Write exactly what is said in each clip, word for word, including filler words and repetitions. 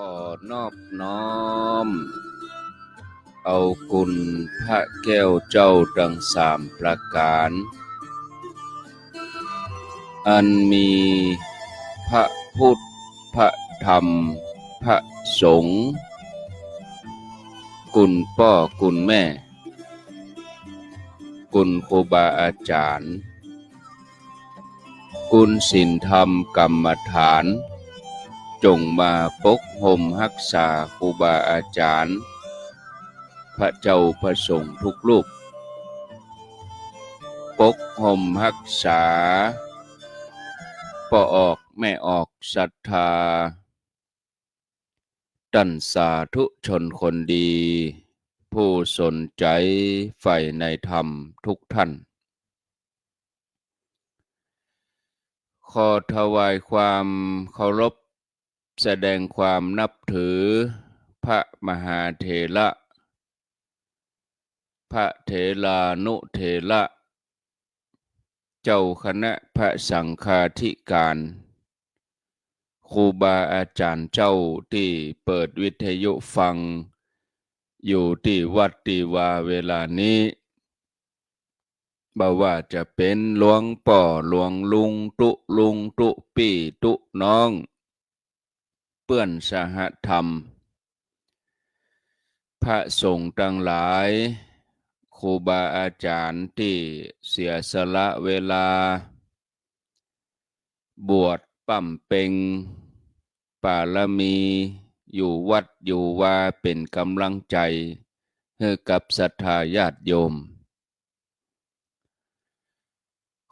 ขอนอบน้อมเอาคุณพระแก้วเจ้าตังสามประก๋าน อันมีพระพุทธ พระธรรม พระสงฆ์ คุณป้อคุณแม่ คุณครูบาอาจ๋ารย์ คุณศีลธรรมกรรมฐาน จงมาปกห่มฮักษาครูบาอาจ๋ารย์ พระเจ้าพระสงฆ์ทุกรูป ปกห่มฮักษาป้อออกแม่ออกศรัทธา ต้านสาธุชนคนดี ผู้สนใจ๋ใฝ่ในธรรมทุกท่าน ขอถวายความเคารพ แสดงความนับถือ พระมหาเถระ พระเถรานุเถระ เจ้าคณะพระสังฆาธิการ ครูบาอาจ๋ารย์เจ้าตี้เปิดวิทยุฟังอยู่ตี้วัดตี้วาเวลานี้ บ่ว่าจะเป๋นหลวงป้อหลวงลุงตุ๊ลุงตุ๊ปี้ตุ๊น้อง เปื้อนสหธรรม พระสงฆ์ตังหลาย ครูบาอาจ๋ารย์ตี้เสียสละเวลา บวชบำเพ็ญปารมี อยู่วัดอยู่วาเป๋นก๋ำลังใจ๋หื้อกับศรัทธาญาติโยม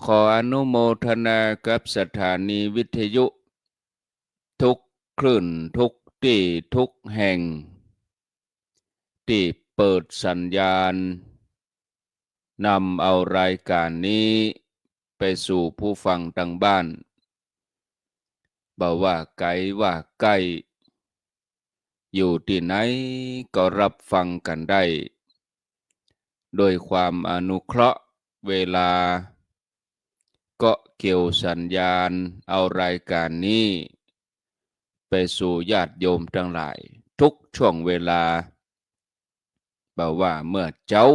ขออนุโมทนากับสถานีวิทยุทุกคลื่นทุกตี้ทุกแห่ง ตี้เปิดสัญญาณ นำเอารายการนี้ไปสู่ผู้ฟังตังบ้าน บ่ว่าไก๋ว่าใก้ อยู่ตี้ไหนก็ฮับฟังกั๋นได้ โดยความอนุเคราะห์เวลา ก็เกี่ยวสัญญาณเอารายการนี้ไปสู่ญาติโยมตังหลายทุกช่วงเวลา บ่ว่าเมื่อเจ๊า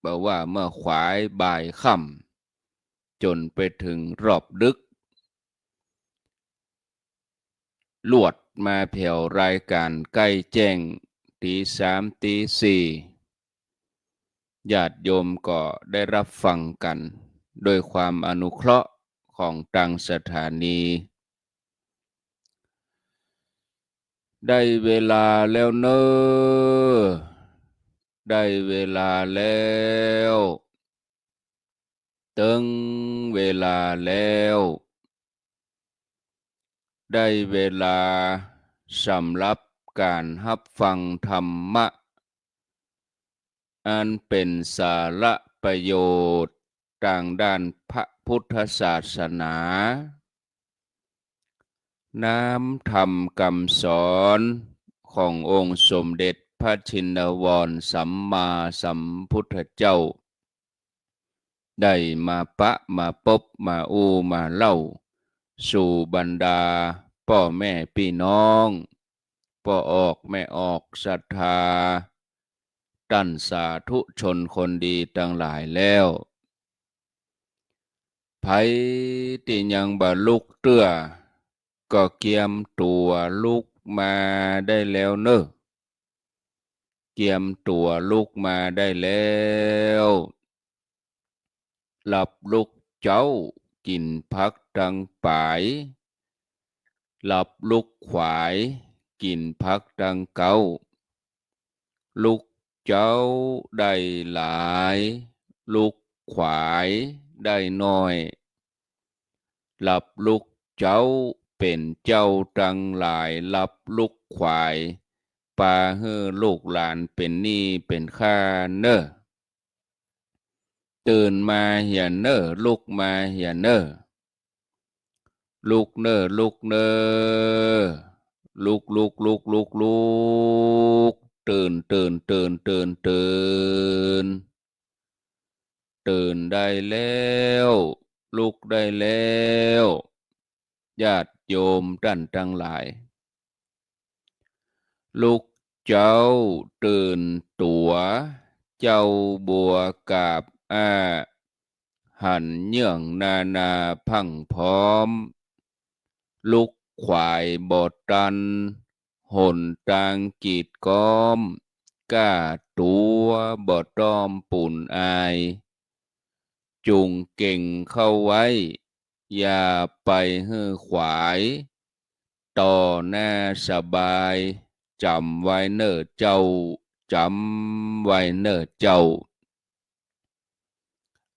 บ่ว่าเมื่อขวายบ่ายค่ำ จ๋นไปเถิงรอบดึก ลวดมาแผวรายการใก้แจ้ง ตี๋สามตี๋สี่ ญาติโยมก็ได้ฮับฟังกั๋น โดยความอนุเคราะห์ของตางสถานี ได้เวลาแล้วเน่อ ได้เวลาแล้ว เถิงเวลาแล้ว ได้เวลาสำหรับก๋านฮับฟังธรรมะ อันเป๋นสาระประโยชน์ตางด้านพระพุทธศาสนา น้ำธรรมกำสอนขององค์สมเด็จพระชินวรสัมมาสัมพุทธเจ้า ได้มาปะมาปบมาอู้มาเล่า สู่บรรดาป้อแม่ปี้น้อง ป้อออกแม่ออกศรัทธา ต้านสาธุชนคนดีตังหลายแล้ว ใผตี้ยังบ่ลุกเตื้อ ก็เกียมตั๋วลุกมาได้แล้วเน่อ เกียมตั๋วลุกมาได้แล้ว หลับลุกเจ๊ากิ๋นผักตังป๋าย หลับลุกขวายกิ๋นผักตังเก๊า ลุกเจ๊าได้หลาย ลุกขวายได้น้อย หลับลุกเจ๊าเป๋นเจ้าตังหลาย หลับลุกขวาย ปาหื้อลูกหลานเป๋นหนี้เป๋นค่าเน่อ ตื่นมาเหียเน่อ ลุกมาเหียเน่อ ลุกเน่อ ลุกเน่อ ลุก ลุก ลุก ลุก ลุก ตื่น ตื่น ตื่น ตื่น ตื่น ตื่นได้แล้ว ลุกได้แล้ว ญาติโยมต้านตังหลาย ลุกเจ๊าตื่นตั๋ว เจ๊าบัวกาบอ้า หันเยื่องนานาพรั่งพร้อม ลุกขวายบ่ตัน หนตางกีดก๊อม ก้าตั๋วบ่ต้องปูนอาย จุ่งเก่งเข้าไว้ อย่าไปหื้อขวาย ต่อหน้าสบาย จ๋ำไว้เน่อเจ้า จ๋ำไว้เน่อเจ้า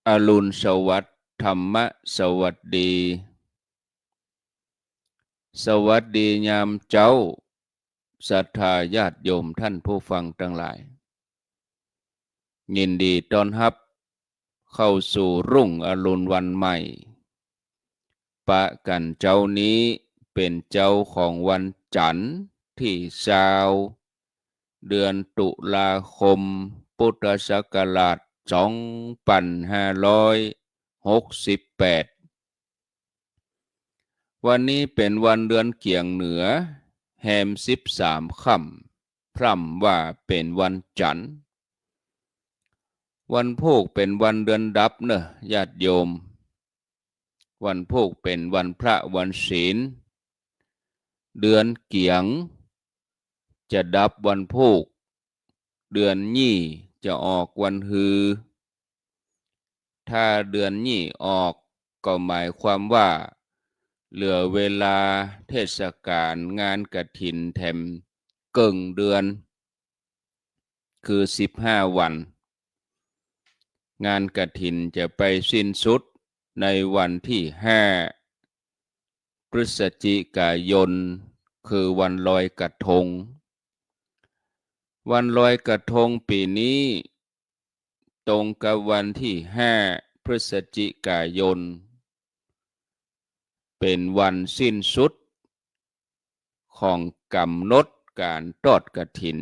อรุณสวัสดิ์ ธรรมะสวัสดี สวัสดียามเจ๊า ศรัทธาญาติโยมท่านผู้ฟังตังหลาย ยินดีต้อนฮับเข้าสู่รุ่งอรุณวันใหม่ ปะกั๋นเจ๊านี้เป๋นเจ๊าของวันจันทร์ตี้ซาว เดือนตุลาคม พุทธศักราชสองปันห้าร้อยหกสิบแปด วันนี้เป๋นวันเดือนเกี๋ยงเหนือ แฮมสิบสามค่ำ พร่ำว่าเป๋นวันจันทร์ วันพูกเป๋นวันเดือนดับเน่อญาติโยม วันพูกเป๋นวันพระวันศีล เดือนเกี๋ยงจะดับวันพูก เดือนยี่จะออกวันฮือ ถ้าเดือนยี่ออกก็หมายความว่า เหลือเวลาเทศกาลงานกฐินแถมเกิ่งเดือน คือสิบห้าวัน งานกฐินจะไปสิ้นสุดในวันตี้ห้า พฤศจิกายน คือวันลอยกระทง วันลอยกระทงปี๋นี้ ตรงกับวันตี้ห้า พฤศจิกายน เป๋นวันสิ้นสุดของก๋ำหนดก๋านทอดกฐิน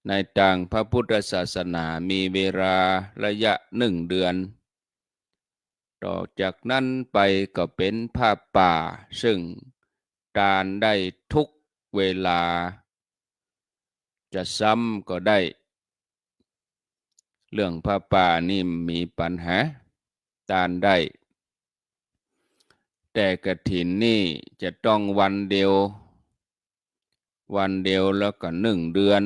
ในตางพระพุทธศาสนามีเวลาระยะหนึ่งเดือน ต่อจากนั้นไปก็เป๋นผ้าป่า ซึ่งตานได้ทุกเวลา จะซ้ำก็ได้ เรื่องผ้าป่านี่บ่มีปัญหา ตานได้ แต่กฐินนี่จะต้องวันเดียว วันเดียวแล้วก็หนึ่งเดือน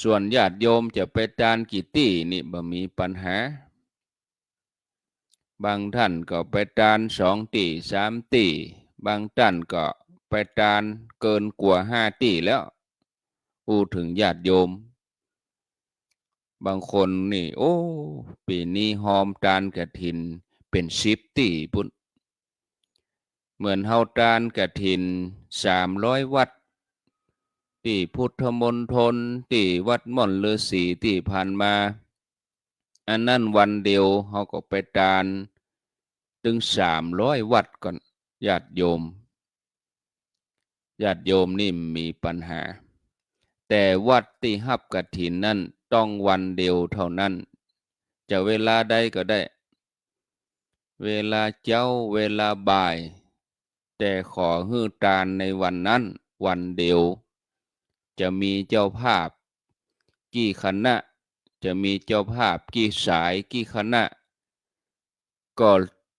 ส่วนญาติโยมจะไปตานกี่ตี้นี่บ่มีปัญหา บางต้านก็ไปตานสองตี้สามตี้ บางต้านก็ไปตานเกินกว่าห้าตี้แล้ว อู้เถิงญาติโยม บางคนนี่ โอ้ ปี๋นี้ฮอมตานกฐินเป๋นสิบตี้ปู๊น เหมือนเฮาตานกฐินสามร้อยวัด ตี้พุทธมณฑล ตี้วัดม่อนฤๅษีตี้ผ่านมา อันนั้นวันเดียวเฮาก็ไปตานตึงสามร้อยวัดก่อน ญาติโยม ญาติโยมนี่บ่มีปัญหา แต่วัดตี้ฮับกฐินนั้นต้องวันเดียวเท่านั้น จะเวลาใดก็ได้ เวลาเจ๊า เวลาบ่าย แต่ขอหื้อตานในวันนั้นวันเดียว จะมีเจ้าภาพกี่คณะ จะมีเจ้าภาพกี่สายกี่คณะ ก็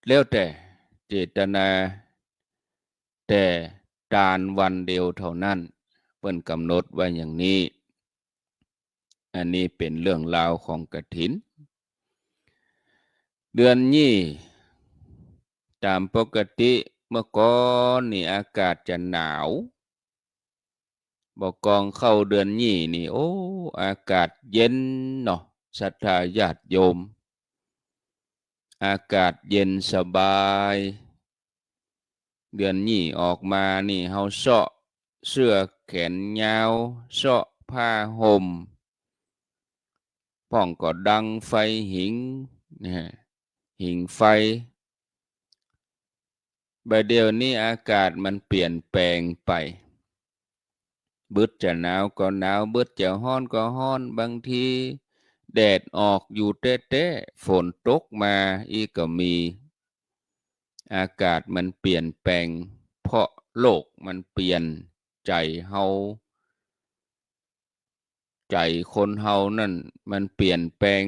แล้วแต่เจตนา แต่ตานวันเดียวเท่านั้น เปิ้นกำหนดไว้อย่างนี้ อันนี้เป๋นเรื่องราวของกฐิน เดือนยี่ ต๋ามปกติเมื่อก่อนนี่อากาศจะหนาว บ่ากองเข้าเดือนยี่นี่ โอ้ อากาศเย็นเนาะ ศรัทธาญาติโยม อากาศเย็นสบาย เดือนยี่ออกมานี่ เฮาเซาะเสื้อแขนยาว เซาะผ้าห่ม พ่องก็ดังไฟหิง นะฮะ หิงไฟ บ่าเดี่ยวนี้อากาศมันเปลี่ยนแปลงไป บึดจะหนาวก็หนาว บึดจะฮ้อนก็ฮ้อน บางทีแดดออกอยู่แต๊ๆ ฝนตกมาอี้ก็มี อากาศมันเปลี่ยนแปลง เพราะโลกมันเปลี่ยน ใจ๋เฮา ใจ๋คนเฮานั้นมันเปลี่ยนแปลง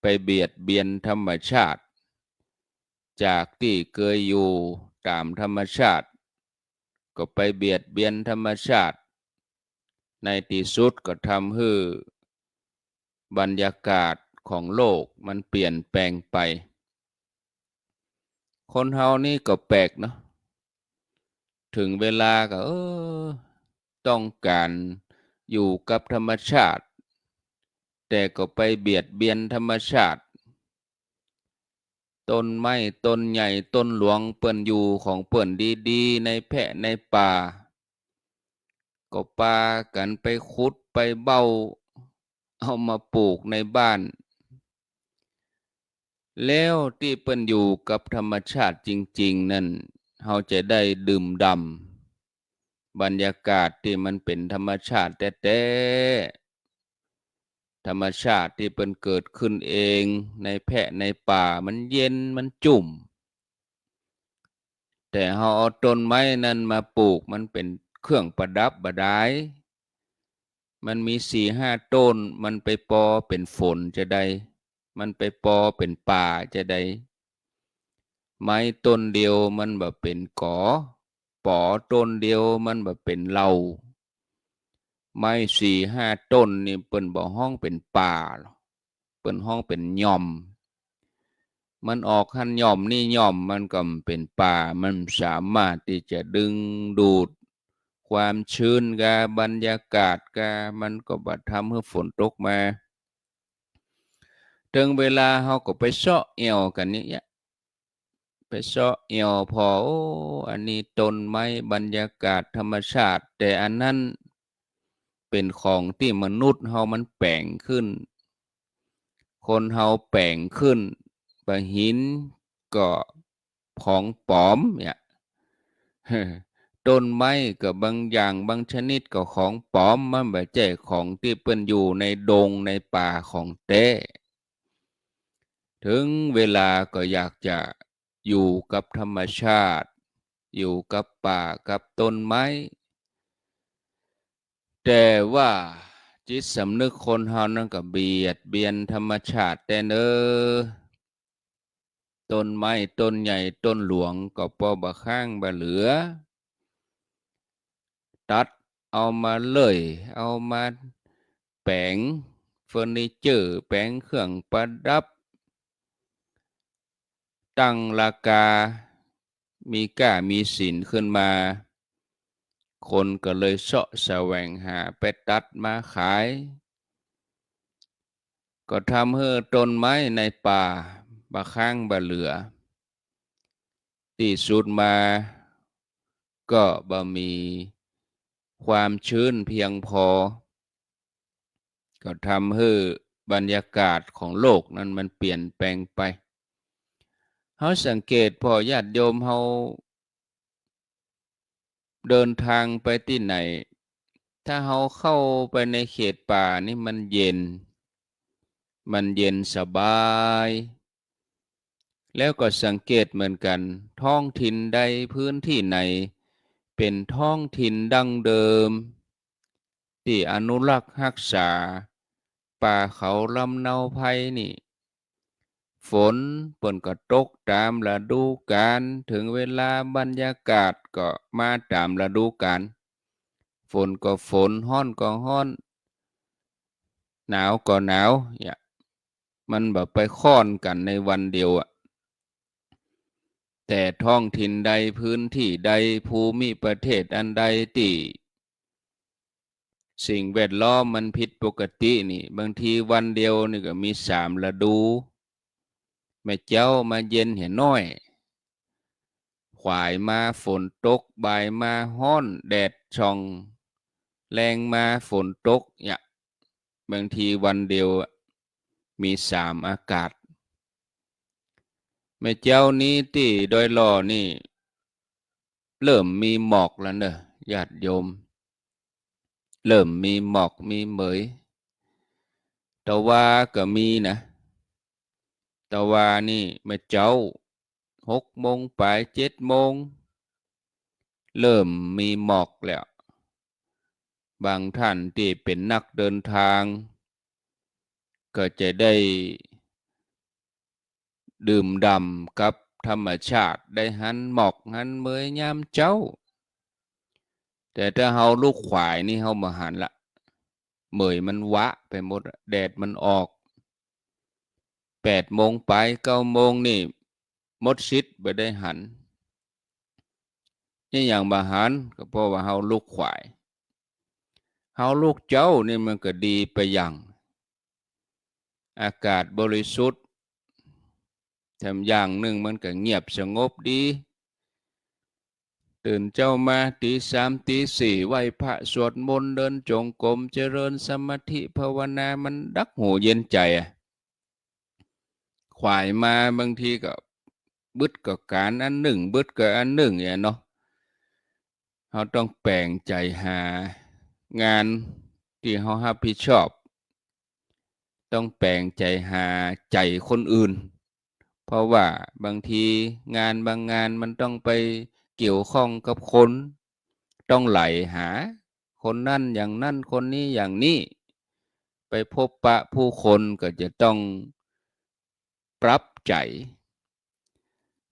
ไปเบียดเบียนธรรมชาติ จากตี้เกยอยู่ต๋ามธรรมชาติ ก็ไปเบียดเบียนธรรมชาติ ในตี้สุดก็ทำหื้อ บรรยากาศของโลกมันเปลี่ยนแปลงไป คนเฮานี่ก็แปลกเนาะ เถิงเวลาก็ เออ ต้องก๋านอยู่กับธรรมชาติ แต่ก็ไปเบียดเบียนธรรมชาติ ต้นไม้ต้นใหญ่ต้นหลวงเปิ้นอยู่ของเปิ้นดีๆ ในแพะในป่า ก็ปากั๋นไปขุดไปเบ้า เอามาปลูกในบ้าน แล้วตี้เปิ้นอยู่กับธรรมชาติจริงๆ นั้น เฮาจะได้ดื่มด่ำบรรยากาศตี้มันเป๋นธรรมชาติแต๊ๆ ธรรมชาติตี้เปิ้นเกิดขึ้นเอง ในแพะในป่า มันเย็นมันจุ่ม แต่เฮาเอาต้นไม้นั้นมาปลูก มันเป๋นเครื่องประดับบ่ดาย มันมีสี่ห้าต้น มันไปปอเป๋นฝนจาใด มันไปปอเป๋นป่าจาใด ไม้ต้นเดียวมันบ่เป๋นก๋อ ปอต้นเดียวมันบ่เป๋นเหล้า ไม้สี่ห้าต้นนี่เปิ้นบ่ฮ้องเป๋นป่าหรอก เปิ้นฮ้องเป๋นหย่อม มันออกหั้นหย่อมนี่หย่อม มันก็บ่เป๋นป่า มันสามารถตี้จะดึงดูดความชื้นกา บรรยากาศกา มันก็บ่ทำหื้อฝนตกมา เถิงเวลาเฮาก็ไปเซาะแอ่วกั๋นเนี่ย ไปเซาะแอ่วผ่อ โอ้ อันนี้ต้นไม้ บรรยากาศธรรมชาติ แต่อันนั้นเป๋นของตี้มนุษย์เฮามันแป๋งขึ้น คนเฮาแป๋งขึ้น บ่าหินก็ของปลอมเนี่ย ต้นไม้ก็บางอย่างบางชนิดก็ของปลอม มันบ่ใจ้ของตี้เปิ้นอยู่ในดงในป่าของแต๊ เถิงเวลาก็อยากจะอยู่กับธรรมชาติ อยู่กับป่ากับต้นไม้ แต่ว่าจิตสำนึกคนเฮานั้นก็เบียดเบียนธรรมชาติแต๊เน่อ ต้นไม้ต้นใหญ่ต้นหลวงก็ปอบ่าค้างบ่าเหลือ ตัดเอามาเลื่อย เอามาแป๋งเฟอร์นิเจอร์ แป๋งเครื่องประดับ ตั้งราคา มีก้ามีสินขึ้นมา คนก็เลยเซาะแสวงหาไปตัดมาขาย ก็ทำหื้อต้นไม้ในป่าบ่าค้างบ่าเหลือ ตี้สุดมาก็บ่มีความชื้นเพียงพอ ก็ทำหื้อบรรยากาศของโลกนั้นมันเปลี่ยนแปลงไป เฮาสังเกตผ่อญาติโยมเฮาเดินทางไปตี้ไหน ถ้าเฮาเข้าไปในเขตป่านี่มันเย็น มันเย็นสบาย แล้วก็สังเกตเหมือนกั๋น ท้องถิ่นใดพื้นที่ไหนเป๋นท้องถิ่นดั้งเดิม ตี้อนุรักษ์ฮักษาป่าเขาลำเนาไพรนี่ ฝนเปิ้นก็ตกต๋ามฤดูกาล เถิงเวลาบรรยากาศก็มาต๋ามฤดูกาล ฝนก็ฝน ฮ้อนก็ฮ้อน หนาวก็หนาว เนี่ย มันบ่ไปค่อนกั๋นในวันเดียวอะ แต่ท้องถิ่นใดพื้นที่ใดภูมิประเทศอันใดตี้สิ่งแวดล้อมมันผิดปกตินี่ บางทีวันเดียวนี่ก็มีสามฤดู แม่เจ๊ามาเย็นเหียน้อย ขวายมาฝนตก บ่ายมาฮ้อน แดดส่อง แลงมาฝนตก เนี่ย บางทีวันเดียวอะ มีสามอากาศ แม่เจ๊านี้ตี้ดอยหล่อนี่ เริ่มมีหมอกแล้วเน่อ ญาติโยม เริ่มมีหมอกมีเหมย ตะวาก็มีนะ ตะวานี่แม่เจ๊า หกโมงป๋าย เจ็ดโมง เริ่มมีหมอกแล้ว บางท่านตี้เป๋นนักเดินตาง ก็จะได้ดื่มด่ำกับธรรมชาติ ได้หันหมอกหันเหมยยามเจ๊า แต่ถ้าเฮาลูกขวายนี่เฮาบ่หันละ เหมยมันวะไปหมดละ แดดมันออก แปดโมงปาย เก้าโมงนี่ หมดสิทธิ์บ่ได้หัน นี่หยังบ่หัน ก็เพราะว่าเฮาลูกขวาย เฮาลูกเจ๊านี่มันก็ดีไปอย่าง อากาศบริสุทธิ์ แถมอย่างนึ่งมันก็เงียบสงบดี ตื่นเจ๊ามาตีสามตีสี่ ไหว้พระสวดมนต์ เดินจงกรม เจริญสมาธิภาวนา มันดักหูเย็นใจ๋อะ ขวายมาบางทีก็บึดก็ก๋านอันนึ่ง บึดก็อันนึ่งเนี่ยเนาะ เฮาต้องแป๋งใจ๋หางานตี้เฮาฮับผิดชอบ ต้องแป๋งใจ๋หาใจ๋คนอื่น เพราะว่าบางทีงานบางงานมันต้องไปเกี่ยวข้องกับคน ต้องไหลหาคนนั้นอย่างนั้น คนนี้อย่างนี้ ไปพบปะผู้คนก็จะต้องปรับใจ๋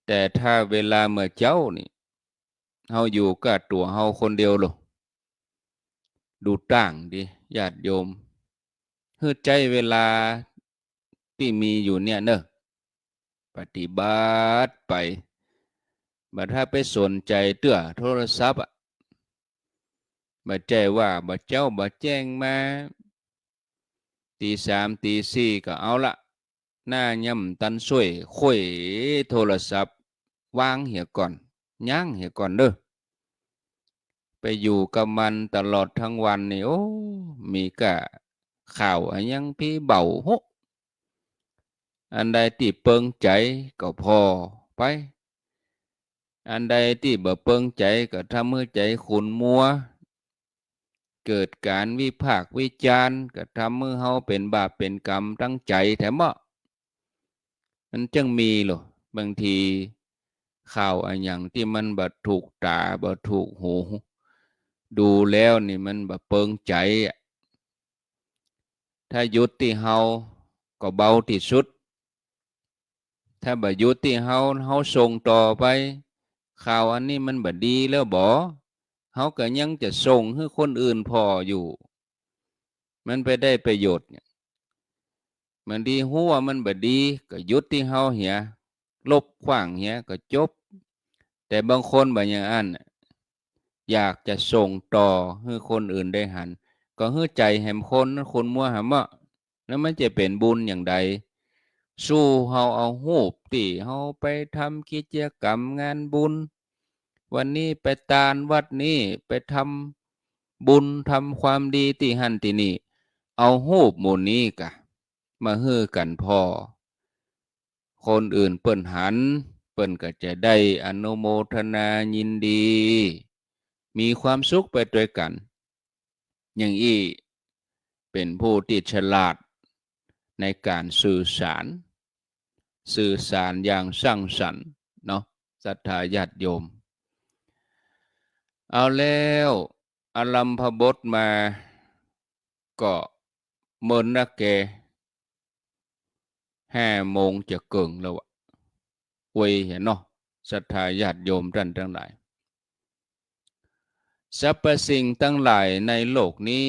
แต่ถ้าเวลาเมื่อเจ๊านี่ เฮาอยู่ก้าตั๋วเฮาคนเดียวโลด ดูต้างดิ ญาติโยม หื้อใจ๊เวลาตี้มีอยู่เนี่ยเนาะ ปฏิบัติไป บ่ถ้าไปสนใจ๋เตื้อโทรศัพท์อะ บ่ใจ้ว่าบ่าเจ๊าบ่าแจ้งมา ตีสามตีสี่ก็เอาละ หน้ายังบ่ตันส้วย คว้ยโทรศัพท์ วางเหียก่อน ยั้งเหียก่อนเนาะ ไปอยู่กับมันตลอดตึงวันนี่ โอ้ มีก้าข่าวอะหยังปี้เบาฮู้ อันใดตี้เปิงใจ๋ก็ผ่อไป อันใดตี้บ่เปิงใจ๋ก็ทำหื้อใจ๋ขุ่นมัว เกิดก๋านวิพากษ์วิจารณ์ ก็ทำหื้อเฮาเป๋นบาปเป๋นก๋รรมตึงใจ๋แถมเนาะ มันจึงมีโลด บางทีข่าวอะหยังตี้มันบ่ถูกต๋า บ่ถูกหู ดูแล้วนี่มันบ่เปิงใจ๋อะ ถ้าหยุดตี้เฮาก็เบาตี้สุด ถ้าบ่หยุดตี้เฮา เฮาส่งต่อไป ข่าวอันนี้มันบ่ดีแล้วบ่ เฮาก็ยังจะส่งหื้อคนอื่นผ่ออยู่ มันไปได้ประโยชน์หยัง บางทีฮู้ว่ามันบ่ดี ก็หยุดตี้เฮาเหีย ลบขว้างเหียก็จบ แต่บางคนบ่อย่างอั้น อยากจะส่งต่อหื้อคนอื่นได้หัน ก็หื้อใจ๋แหมคนนั้นขุ่นมัวหาเมาะ แล้วมันจะเป๋นบุญอย่างใด สู้เฮาเอาฮูปตี้เฮาไปทำกิจกรรมงานบุญ วันนี้ไปตานวัดนี้ ไปทำบุญทำความดีตี้หั้นตี้นี่ เอาฮูปหมู่นี้กะ มาหื้อกั๋นผ่อ คนอื่นเปิ้นหัน เปิ้นก็จะได้อนุโมทนายินดี มีความสุขไปตวยกั๋น อย่างอี้เป๋นผู้ตี้ฉลาดในก๋านสื่อสาร สื่อสารอย่างสร้างสรรค์เนาะ ศรัทธาญาติโยม เอาแล้ว อารัมภบทมาก็เมินนักแก ห้าโมงจะเกิ่งแล้วอะ ไวแหมเนาะ ศรัทธาญาติโยมต้านตังหลาย สรรพสิ่งตังหลายในโลกนี้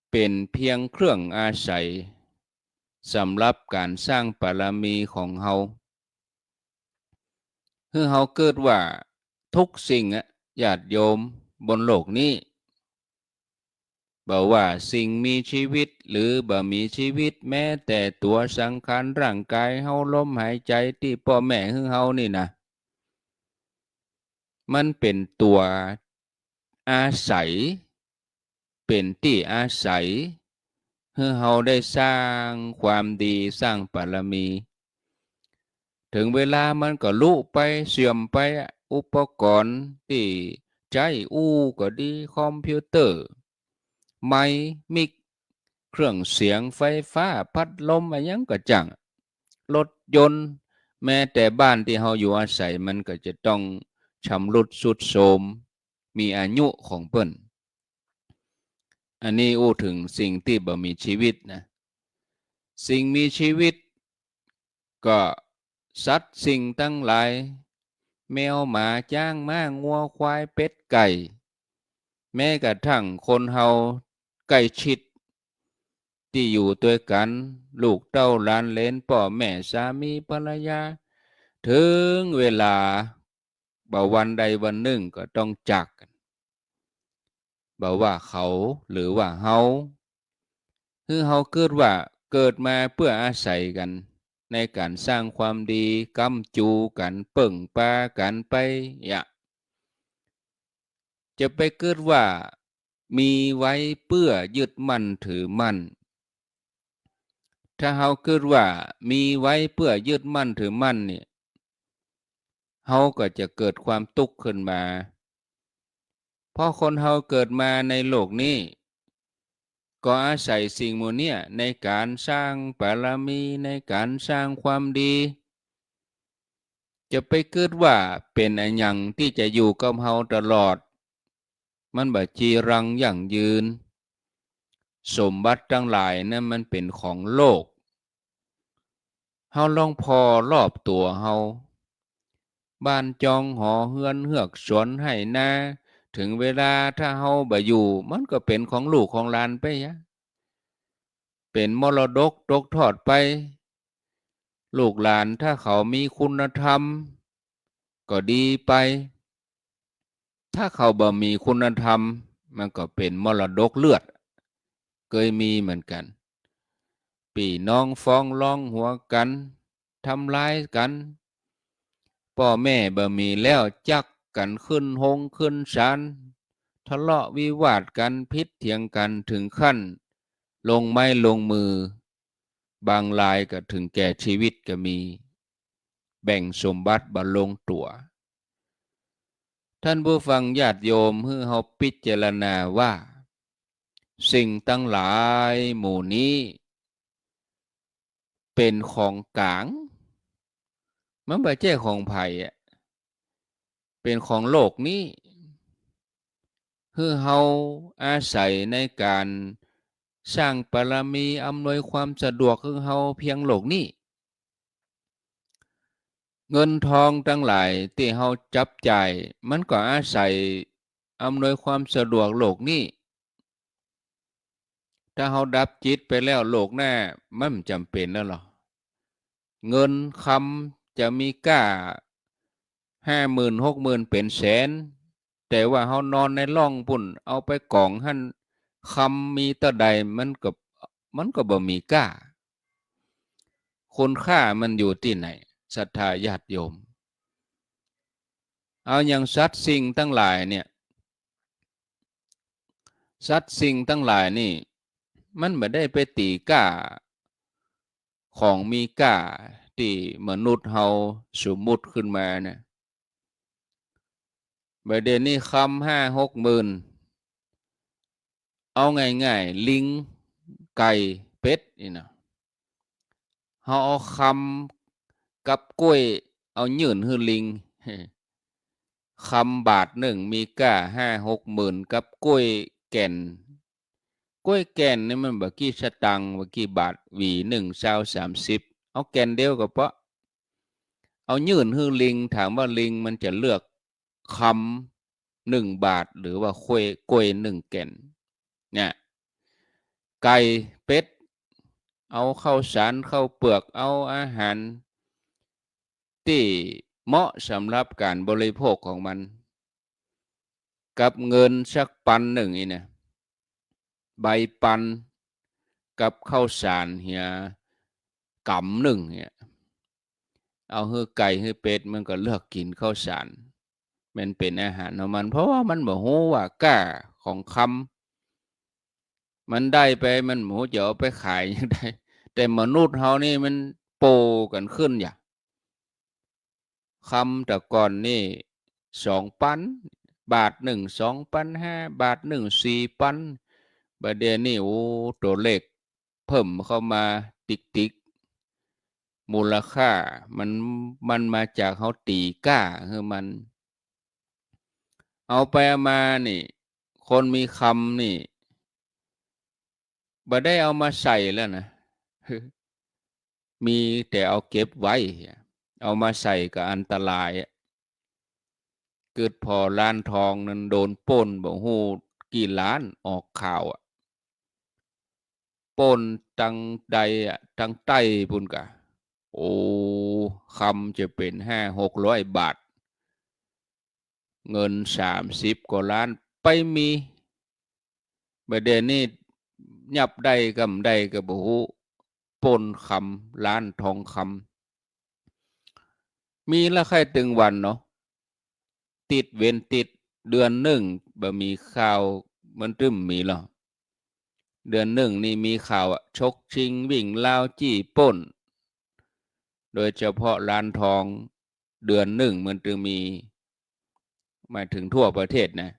เป๋นเปียงเครื่องอาศัยสำหรับก๋านสร้างบารมีของเฮา หื้อเฮาเกิดว่าทุกสิ่งอะ ญาติโยม บนโลกนี้ บ่ว่าสิ่งมีชีวิตหรือบ่มีชีวิต แม้แต่ตั๋วสังขารร่างก๋ายเฮา ลมหายใจ๋ตี้ป้อแม่หื้อเฮานี่นะ มันเป๋นตั๋วอาศัย เป๋นตี้อาศัย หื้อเฮาได้สร้างความดี สร้างบารมี เถิงเวลามันก็ลุไป เสื่อมไปอะ อุปกรณ์ตี้ใจ๊อู้ก็ดี คอมพิวเตอร์ ไมค์ มิก เครื่องเสียงไฟฟ้า พัดลม อะหยังก็จ้าง รถยนต์ แม้แต่บ้านตี้เฮาอยู่อาศัย มันก็จะต้องชำรุดทรุดโทรม มีอายุของเปิ้น อันนี้อู้เถิงสิ่งตี้บ่มีชีวิตนะ สิ่งมีชีวิต ก็สัตว์สิ่งตังหลาย แมว หมา จ๊าง ม้า งัว ควาย เป็ด ไก่ แม้กระทั่งคนเฮาใกล้ชิด ตี้อยู่ตวยกั๋น ลูกเต้าหลานเหลน ป้อแม่ สามี ภรรยา เถิงเวลา บ่าวันใดวันนึ่งก็ต้องจากกั๋น บ่าว่าเขาหรือว่าเฮา หื้อเฮากึ๊ดว่าเกิดมาเปื้ออาศัยกั๋น ในก๋านสร้างความดี ก๊ำจู๋กั๋น เปิ้งปากั๋นไปอะ จะไปกึ๊ดว่ามีไว้เปื้อยึดมั่นถือมั่น ถ้าเฮากึ๊ดว่ามีไว้เปื้อยึดมั่นถือมั่นเนี่ย เฮาก็จะเกิดความตุ๊กข์ขึ้นมา เพราะคนเฮาเกิดมาในโลกนี้ ก็อาศัยสิ่งหมู่เนี้ยในก๋านสร้างบารมี ในก๋านสร้างความดี จะไปกึ๊ดว่าเป๋นอะหยังตี้จะอยู่กับเฮาตลอด มันบ่จีรังยั่งยืน สมบัติตังหลายนั้นมันเป๋นของโลก เฮาลองผ่อรอบตั๋วเฮา บ้านจองหอเฮือน เฮือกสวนไฮ่นา เถิงเวลาถ้าเฮาบ่อยู่ มันก็เป๋นของลูกของหลานไปยะ เป๋นมรดกตกทอดไป ลูกหลานถ้าเขามีคุณธรรม ก็ดีไป ถ้าเขาบ่มีคุณธรรม มันก็เป๋นมรดกเลือด เกยมีเหมือนกั๋น ปี้น้องฟ้องร้องหัวกั๋น ทำร้ายกั๋น ป้อแม่บ่มีแล้ว จักกั๋นขึ้นโฮงขึ้นศาล ทะเลาะวิวาทกั๋น ผิดเถียงกั๋น เถิงขั้นลงไม้ลงมือ บางรายก็เถิงแก่ชีวิตก็มี แบ่งสมบัติบ่ลงตั๋ว ท่านผู้ฟังญาติโยม หื้อเฮาพิจารณาว่า สิ่งตังหลายหมู่นี้ เป๋นของก๋าง มันบ่ใจ้ของใผอะ เป๋นของโลกนี้ หื้อเฮาอาศัยในก๋านสร้างบารมี อำนวยความสะดวกหื้อเฮาเพียงโลกนี้ เงินทองตังหลายตี้เฮาจับจ่าย มันก็อาศัยอำนวยความสะดวกโลกนี้ ถ้าเฮาดับจิตไปแล้ว โลกหน้ามันบ่จ๋ำเป๋นแล้วลอ เงินคำจะมีก้าห้าหมื่น หกหมื่น เป๋นแสน แต่ว่าเฮานอนในร่องปู้น เอาไปก๋องหั้น คำมีเต้าใดมันก็ มันก็บ่มีก้า คุณค่ามันอยู่ตี้ไหน ศรัทธาญาติโยม เอาอย่างสัตว์สิ่งตังหลายเนี่ย สัตว์สิ่งตังหลายนี่ มันบ่ได้ไปตี๋ก้า ของมีก้าตี้มนุษย์เฮาสมมุติขึ้นมานะ บ่าเดี่ยวนี้คำห้าหกหมื่น เอาง่ายๆ ลิง ไก่ เป็ด นี่นะ เฮาเอาคำกับก๊วย เอายื่นหื้อลิง คำบาทนึ่งมีก้าห้าหกหมื่น กับก๊วยแก่น ก๊วยแก่นนี่มันบ่กี่สตางค์ บ่กี่บาท หวีนึ่ง ซาว สามสิบ เอาแก่นเดียวก็เปาะ เอายื่นหื้อลิง ถามว่าลิงมันจะเลือกคำนึ่งบาท หรือว่าก๊วย ก๊วยนึ่งแก่น เนี่ย ไก่ เป็ด เอาข้าวสาร ข้าวเปลือก เอาอาหารตี้เหมาะสำหรับก๋านบริโภคของมัน กับเงินสักปันนึ่งนี่นะ ใบปัน กับข้าวสารเหียก๋ำนึ่งเนี่ย เอาหื้อไก่หื้อเป็ด มันก็เลือกกิ๋นข้าวสาร มันเป๋นอาหารของมัน เพราะว่ามันบ่ฮู้ว่าก้าของคำ มันได้ไป มันบ่ฮู้จะเอาไปขายหยังใด แต่มนุษย์เฮานี่มันโปกั๋นขึ้นอย่า คำแต่ก่อนนี่สองปัน บาทนึ่งสองปันห้า บาทนึ่งสี่ปัน บ่าเดี่ยวนี้ โอ้ ตั๋วเลขเพิ่มเข้ามาติ๊กๆ มูลค่ามัน มันมาจากเฮาตี๋ก้าหื้อมัน เอาไปเอามานี่ คนมีคำนี่ บ่ได้เอามาใส่แล้วนะ มีแต่เอาเก็บไว้ เอามาใส่ก็อันตรายอะ กึ๊ดผ่อร้านทองนั้นโดนป้นบ่ฮู้กี่ล้าน ออกข่าวอะ ป้นตังใดอะ ตังใต้ปู้นกา โอ้ คำจะเป๋นห้าหกร้อยบาท เงินสามสิบกว่าล้านไปมี บ่าเดี่ยวนี้ยับได้กำใดก็บ่ฮู้ ป้นคำ ร้านทองคำ มีละใค่ตึงวันเนาะ ติดเว้นติด เดือนนึ่งบ่มีข่าว มันตึงมีลอ เดือนนึ่งนี่มีข่าวอะ ฉกชิง วิ่งราว จี้ป้น โดยเฉพาะร้านทอง เดือนนึ่งมันตึงมี หมายถึงทั่วประเทศนะ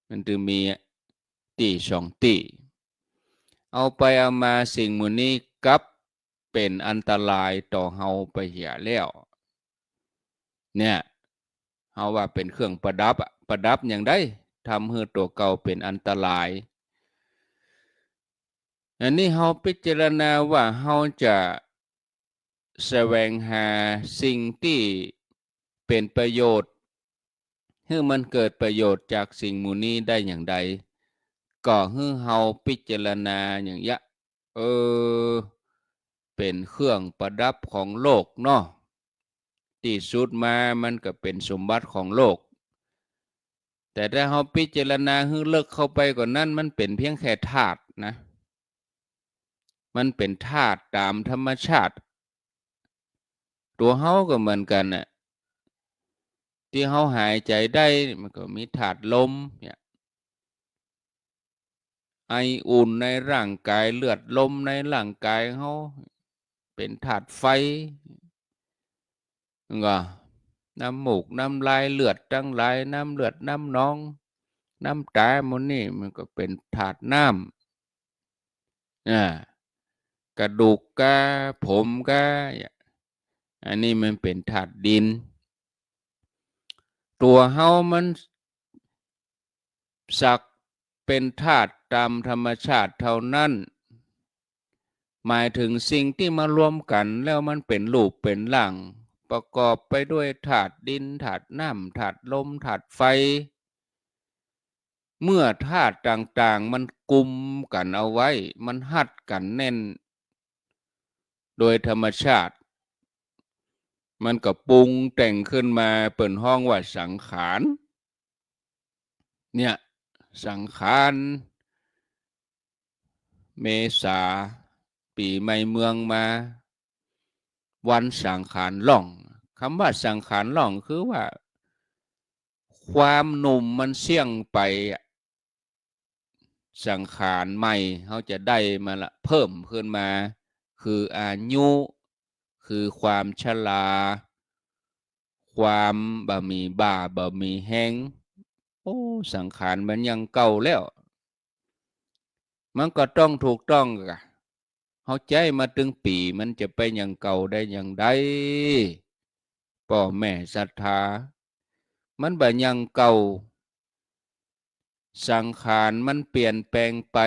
มันตึงมีตี้สองตี้ เอาไปเอามาสิ่งหมู่นี้กลับเป๋นอันตรายต่อเฮาไปเหียแล้ว เนี่ย เฮาว่าเป๋นเครื่องประดับอะ ประดับอย่างใด ทำหื้อตั๋วเก่าเป๋นอันตราย อันนี้เฮาพิจารณาว่าเฮาจะ แสวงหาสิ่งตี้เป๋นประโยชน์ หื้อมันเกิดประโยชน์จากสิ่งหมู่นี้ได้อย่างใด ก็หื้อเฮาพิจารณาอย่างเยียะ เออ เป๋นเครื่องประดับของโลกเนาะ ตี้สุดมามันก็เป๋นสมบัติของโลก แต่ถ้าเฮาพิจารณาหื้อเลิกเข้าไปกว่านั้น มันเป๋นเพียงแค่ธาตุนะ มันเป๋นธาตุต๋ามธรรมชาติ ตั๋วเฮาก็เหมือนกั๋นน่ะ ตี้เฮาหายใจ๋ได้มันก็มีธาตุลมเนี่ย ไออุ่นในร่างก๋าย เลือดลมในร่างก๋ายเฮา เป๋นธาตุไฟ ก็ น้ำมูก น้ำลาย เลือดตังหลาย น้ำเลือด น้ำหนอง น้ำต๋า หมู่นี้มันก็เป๋นธาตุน้ำ อ่า กระดูกกา ผมกา อันนี้มันเป๋นธาตุดิน ตั๋วเฮามันสักเป๋นธาตุต๋ามธรรมชาติเท่านั้น หมายถึงสิ่งตี้มารวมกั๋นแล้วมันเป๋นรูปเป๋นร่าง ประกอบไปด้วยธาตุดิน ธาตุน้ำ ธาตุลม ธาตุไฟ เมื่อธาตุต่างๆ มันกุมกั๋นเอาไว้ มันฮัดกั๋นแน่น โดยธรรมชาติ มันก็ปรุงแต่งขึ้นมา เปิ้นฮ้องว่าสังขาร เนี่ย สังขาร เมษา ปี๋ใหม่เมืองมา วันสังขารล่อง กำว่าสังขารล่องคือว่า ความหนุ่มมันเสี้ยงไปอะ สังขารใหม่เฮาจะได้มาละ เพิ่มขึ้นมา คืออายุ คือความชรา ความบ่มีบ่าบ่มีแฮง โอ้ สังขารมันยังเก่าแล้ว มันก็ต้องถูกต้องกะ เฮาใจ๊มาตึงปี๋ มันจะไปยังเก่าได้อย่างใด ป้อแม่ศรัทธา มันบ่ยังเก่า สังขารมันเปลี่ยนแปลงไป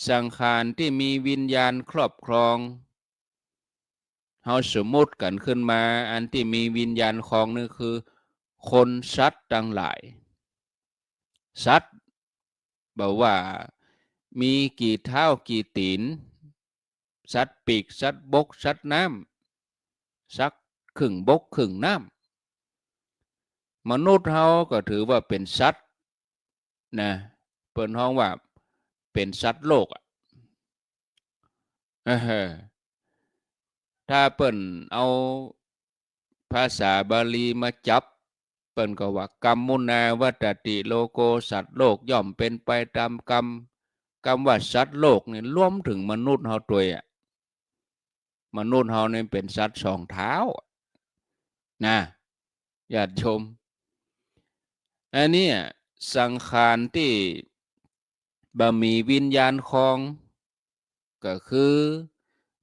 สังขารตี้มีวิญญาณครอบครอง เฮาสมมุติกั๋นขึ้นมา อันตี้มีวิญญาณครองนี่คือ คนสัตว์ตังหลาย สัตว์ บ่ว่ามีกี่เท้ากี่ตี๋น สัตว์ปีก สัตว์บก สัตว์น้ำ สัตว์ครึ่งบกครึ่งน้ำ มนุษย์เฮาก็ถือว่าเป๋นสัตว์นะ เปิ้นฮ้องว่าเป๋นสัตว์โลกอะ เออ ถ้าเปิ้นเอาภาษาบาลีมาจับ เปิ้นก็ว่า กัมมุนาวัตตติโลโก สัตว์โลกย่อมเป๋นไปต๋ามกรรม กำว่าสัตว์โลกนี่รวมเถิงมนุษย์เฮาตวยอะ มนุษย์เฮานี่เป๋นสัตว์สองเท้าอะ นะ ญาติโยม อันเนี้ยสังขารตี้บ่มีวิญญาณครอง ก็คือ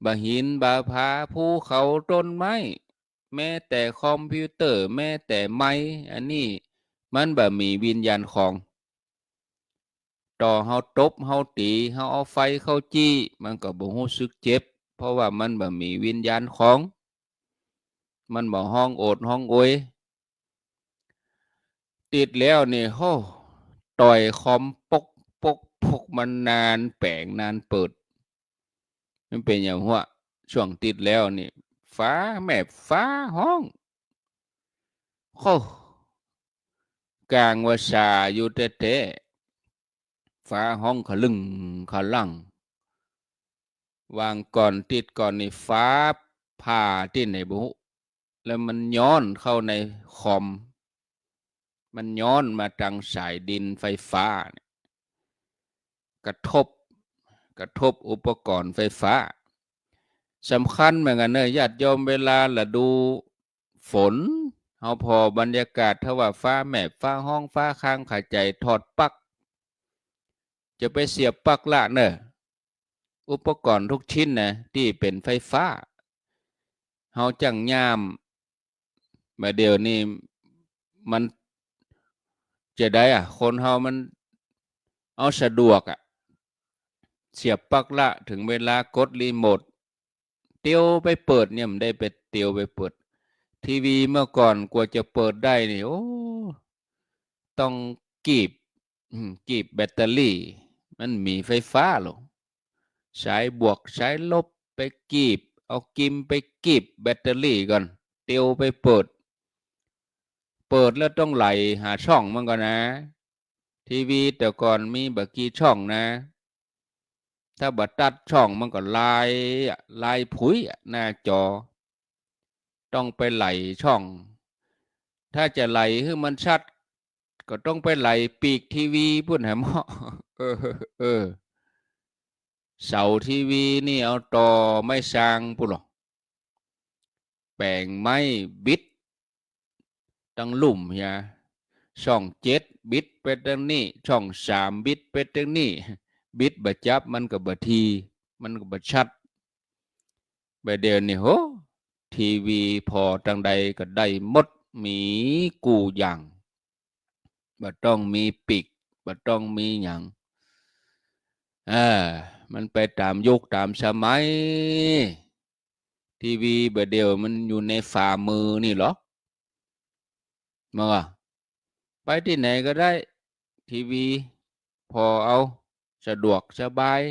บ่าหินบ่าผา ภูเขา ต้นไม้ แม้แต่คอมพิวเตอร์ แม้แต่ไมค์ อันนี้มันบ่มีวิญญาณครอง ต่อเฮาตบ เฮาตี๋ เฮาเอาไฟเข้าจี้ มันก็บ่ฮู้สึกเจ็บ เพราะว่ามันบ่มีวิญญาณคลอง มันบ่ฮ้องโอดฮ้องโอย ติดแล้วนี่ โฮ้ ต่อยคอมปกปกปก มันนานแป๋งนานเปิด มันเป๋นหยังหั้ว ช่วงติดแล้วนี่ ฟ้าแมบฟ้าฮ้อง โฮ้ ก๋างว่าสาอยู่แต๊ๆ ฟ้าฮ้องขะลึ่งขะลั่ง วางก่อนติดก่อนนี่ ฟ้าผ่าตี้ไหนบ่ฮู้ แล้วมันย้อนเข้าในคอม มันย้อนมาตางสายดินไฟฟ้าเนี่ย กระทบ กระทบอุปกรณ์ไฟฟ้า สำคัญเหมือนกั๋นเน่อ ญาติโยม เวลาฤดูฝน เฮาผ่อบรรยากาศ ถ้าว่าฟ้าแมบ ฟ้าฮ้อง ฟ้าคาง ใผจ๋ำถอดปลั๊ก จะไปเสียบปลั๊กละเน่อ อุปกรณ์ทุกชิ้นนะ ตี้เป๋นไฟฟ้า เฮาจั้งย่าม บ่าเดี่ยวนี้มันจะใดอะ คนเฮามันเอาสะดวกอะ เสียบปลั๊กละ เถิงเวลากดรีโมท เตียวไปเปิดเนี่ย บ่ได้ไปเตียวไปเปิด ทีวีเมื่อก่อนกว่าจะเปิดได้นี่ โอ้ ต้องกีบ อืม กีบแบตเตอรี่ มันมีไฟฟ้าหรอก สายบวกสายลบไปกีบ เอากิมไปกีบแบตเตอรี่ก่อน เตียวไปเปิด เปิดแล้วต้องไหล่หาช่องมันก่อนนะ ทีวีแต่ก่อนมีบ่กี่ช่องนะ ถ้าบ่ตัดช่องมันก็ลายอะ ลายผุยอะ หน้าจอ ต้องไปไหล่ช่อง ถ้าจะไหล่หื้อมันชัด ก็ต้องไปไหล่ปีกทีวีปู๊นแหมเนาะ เออ เออ เสาทีวีนี่เอาต่อไม้ซางปู๊นหรอ แป๋งไม้บิด ตังลุ่มเหีย ช่องเจ็ดบิดไปตังนี้ ช่องสามบิดไปตังนี้ บิดบ่จับมันก็บ่ถี่ มันก็บ่ชัด บ่าเดี่ยวนี้ โห ทีวีผ่อตังใดก็ได้หมด มีกู้อย่าง บ่ต้องมีปีก บ่ต้องมีหยัง อ่า มันไปต๋ามยุคต๋ามสมัย ทีวีบ่าเดี่ยวมันอยู่ในฝ่ามือนี่หรอ มาว่า ไปตี้ไหนก็ได้ ทีวีผ่อเอา สะดวกสบาย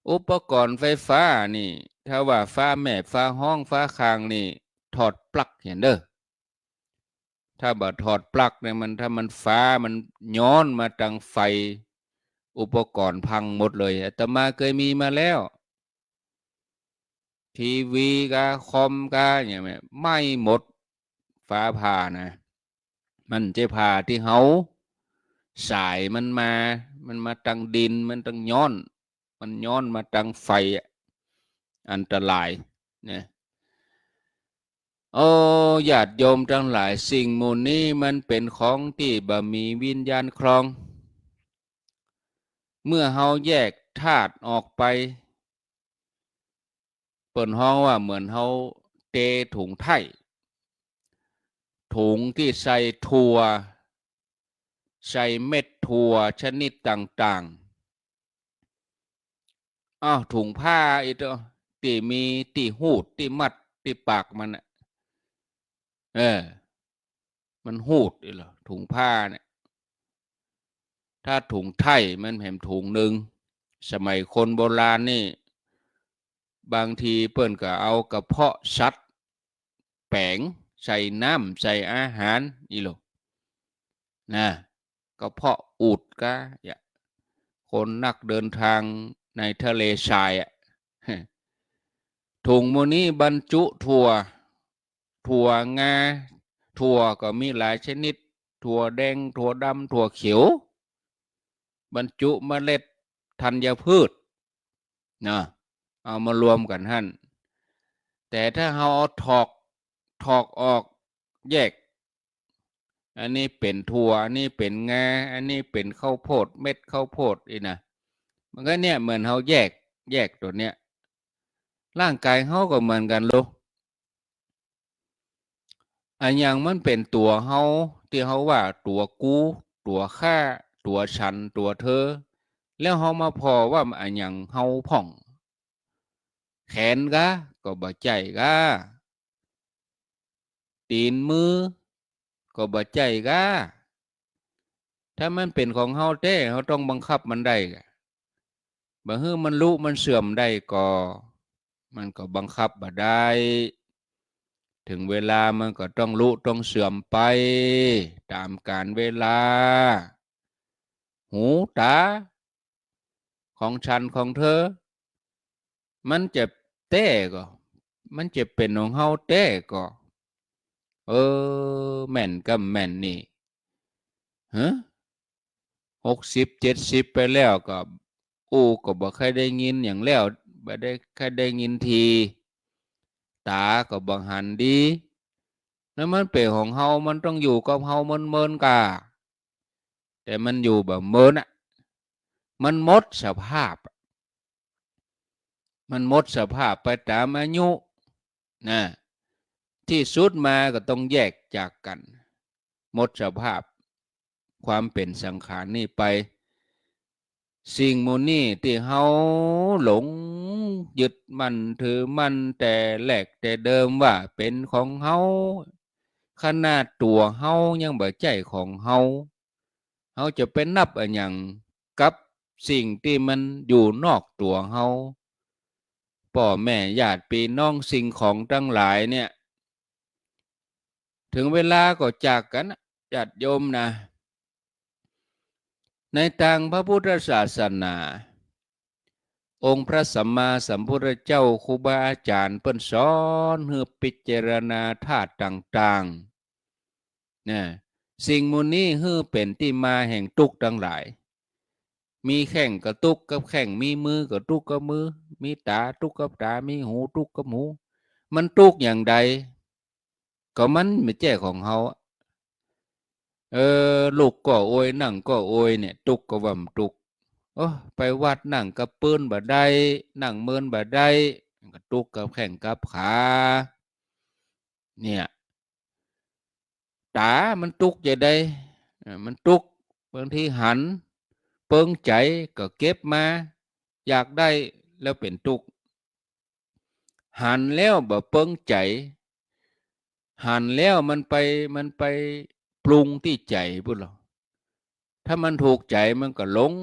อุปกรณ์ไฟฟ้านี่ ถ้าว่าฟ้าแมบ ฟ้าฮ้อง ฟ้าคางนี่ ถอดปลั๊กหั้นเน่อ ถ้าบ่ถอดปลั๊กเนี่ย มัน ถ้ามันฟ้ามันย้อนมาตางไฟ อุปกรณ์พังหมดเลย อาตมาเกยมีมาแล้ว ทีวีกาคอมกาอย่างเนี้ย ไหม้หมด ฟ้าผ่านะ มันจะผ่าตี้เฮา สายมันมา มันมาตางดิน มันตางย้อน มันย้อนมาตางไฟอะ อันตรายนะ โอ้ ญาติโยมตังหลาย สิ่งหมู่นี้มันเป๋นของตี้บ่มีวิญญาณครอง เมื่อเฮาแยกธาตุออกไป เปิ้นฮ้องว่าเหมือนเฮาเตถุงไถ่ ถุงตี้ใส่ถั่ว ใส่เม็ดถั่วชนิดต่างๆ อ้าว ถุงผ้าอีกเต๊อะ ตี้มีตี้ฮูด ตี้มัด ตี้ปากมันน่ะ เออ มันฮูดอีกเหรอ ถุงผ้าเนี่ย ถ้าถุงไถ่มันแหมถุงนึ่ง สมัยคนโบราณนี่ บางทีเปิ้นก็เอากระเพาะสัตว์แป๋งใส่น้ำใส่อาหารอี้โล นะ กระเพาะอูฐกา อย่า คนนักเดินทางในทะเลทรายอะ ถุงหมู่นี้บรรจุถั่ว ถั่วงา ถั่วก็มีหลายชนิด ถั่วแดง ถั่วดำ ถั่วเขียว บรรจุเมล็ดธัญพืช นะ เอามารวมกั๋นหั้น แต่ถ้าเฮาเอาถอก ถอกออกแยก อันนี้เป๋นถั่ว อันนี้เป๋นงา อันนี้เป๋นข้าวโพด เม็ดข้าวโพดอี้นะ มันก็เนี่ยเหมือนเฮาแยก แยกตั๋วเนี้ย ร่างก๋ายเฮาก็เหมือนกั๋นโล อะหยังมันเป๋นตั๋วเฮา ตี้เฮาว่าตั๋วกู ตั๋วข้า ตั๋วฉันตั๋วเธอ แล้วเฮามาผ่อว่าอะหยังเฮาพ่อง แขนก๊า ก็บ่ใจ้ก๊า ตี๋นมือ ก็บ่ใจ้ก๊า ถ้ามันเป๋นของเฮาแต๊ เฮาต้องบังคับมันได้ บ่หื้อมันลุมันเสื่อมได้ก่อ มันก็บังคับบ่ได้ เถิงเวลามันก็ต้องลุต้องเสื่อมไป ต๋ามกาลเวลา หูต๋า ของฉันของเธอ มันจะแต๊ก่อ มันจะเป๋นของเฮาแต๊ก่อ เออ แม่นกำแม่นนี่ ฮะ หกสิบ เจ็ดสิบ ไปแล้วก็ อู้ก็บ่ใค่ได้ยินหยังแล้ว บ่ได้ใค่ได้ยินที ต๋าก็บ่หันดี แล้วมันเป๋นของเฮา มันต้องอยู่กับเฮาเมินๆ ก่า แต่มันอยู่บ่เมินอะ มันหมดสภาพอะ มันหมดสภาพไปต๋ามอายุนะ ตี้สุดมาก็ต้องแยกจากกั๋น หมดสภาพความเป๋นสังขารนี่ไป สิ่งหมู่นี้ตี้เฮาหลงยึดมั่นถือมั่นแต่แรกแต่เดิมว่าเป๋นของเฮา ขนาดตั๋วเฮายังบ่ใจ้ของเฮา เฮาจะไปนับอะหยังกับสิ่งตี้มันอยู่นอกตั๋วเฮา ป้อแม่ญาติปี้น้องสิ่งของตังหลายเนี่ย เถิงเวลาก็จากกั๋นนะ ญาติโยมนะ ในตางพระพุทธศาสนา องค์พระสัมมาสัมพุทธเจ้า ครูบาอาจ๋ารย์เปิ้นสอนหื้อพิจารณาธาตุต่างๆ นะ สิ่งหมู่นี้หื้อเป๋นตี้มาแห่งตุ๊กข์ตังหลาย มีแข้งก็ตุ๊กข์กับแข้ง มีมือก็ตุ๊กข์กับมือ มีต๋าตุ๊กข์กับต๋า มีหูตุ๊กข์กับหู มันตุ๊กข์อย่างใด ก็มันบ่ใจ้ของเฮาอะ เออ ลุกก็โอย นั่งก็โอยเนี่ย ตุ๊กข์ก็ว่ามันตุ๊กข์ โอ้ ไปวัดนั่งกับปื๊นบ่ได้ นั่งเมินบ่ได้ มันก็ตุ๊กข์กับแข้งกับขา เนี่ย ต๋ามันตุ๊กข์จะใด เออ มันตุ๊กข์ บางทีหัน เปิงใจ๋ก็เก็บมา อยากได้ แล้วเป๋นตุ๊กข์ หันแล้วบ่เปิงใจ๋ หันแล้วมันไป มันไปปรุงตี้ใจ๋ปู้นลอ ถ้ามันถูกใจ๋มันก็หลง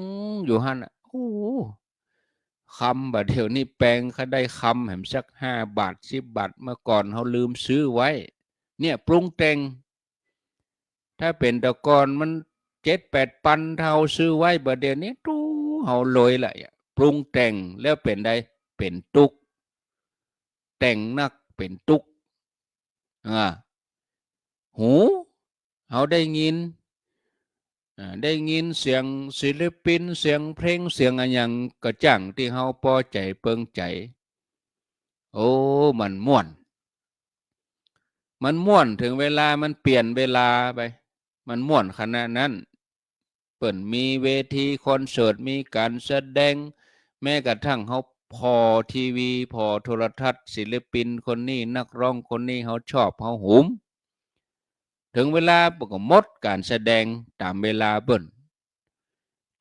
อยู่หั้นน่ะ โอ้ คำบ่าเดี่ยวนี้แปง ใค่ได้คำแหมสักห้าบาท สิบบาท เมื่อก่อนเฮาลืมซื้อไว้ เนี่ยปรุงแต่ง ถ้าเป๋นแต่ก่อนมันเจ็ดแปดปัน ถ้าเฮาซื้อไว้ บ่าเดี่ยวนี้ ตู้ เฮาลวยละ ปรุงแต่งแล้วเป๋นใด เป๋นตุ๊กข์ แต่งนักเป๋นตุ๊กข์ อ่า หู เฮาได้ยิน อ่า ได้ยินเสียงศิลปิน เสียงเพลง เสียงอะหยังก็จ้างตี้เฮาปอใจ๋เปิงใจ๋ โอ้ มันม่วน มันม่วน เถิงเวลามันเปลี่ยนเวลาไป มันม่วนขนาดนั้น เปิ้นมีเวทีคอนเสิร์ต มีก๋านแสดง แม้กระทั่งเฮาผ่อทีวี ผ่อโทรทัศน์ ศิลปินคนนี้ นักร้องคนนี้ เฮาชอบ เฮาหุม เถิงเวลาเปิ้นก็หมดก๋านแสดงต๋ามเวลาเปิ้น